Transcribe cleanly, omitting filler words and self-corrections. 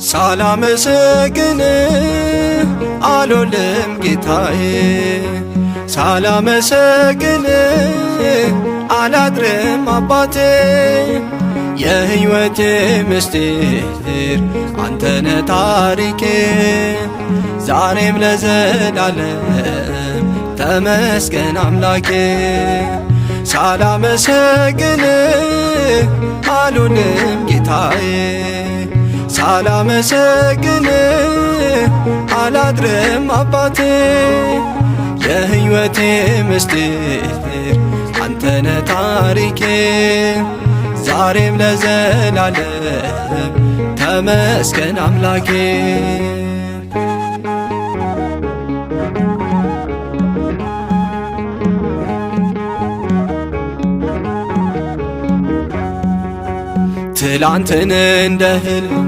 ሳላመሰግን አልውልም ጌታዬ፣ ሳላመሰግን አላድርም አባቴ። የሕይወቴ ምስጢር አንተነ ታሪኬ፣ ዛሬም ለዘላለም ተመስገን አምላኬ። ሳላመሰግን አልውልም ጌታዬ፣ ሳላመሰግን አላድርም አባቴ። የሕይወቴ ምስጢር አንተነ ታሪኬ፣ ዛሬም ለዘላለም ተመስገን አምላኬ። ትላንትን እንደ ህልም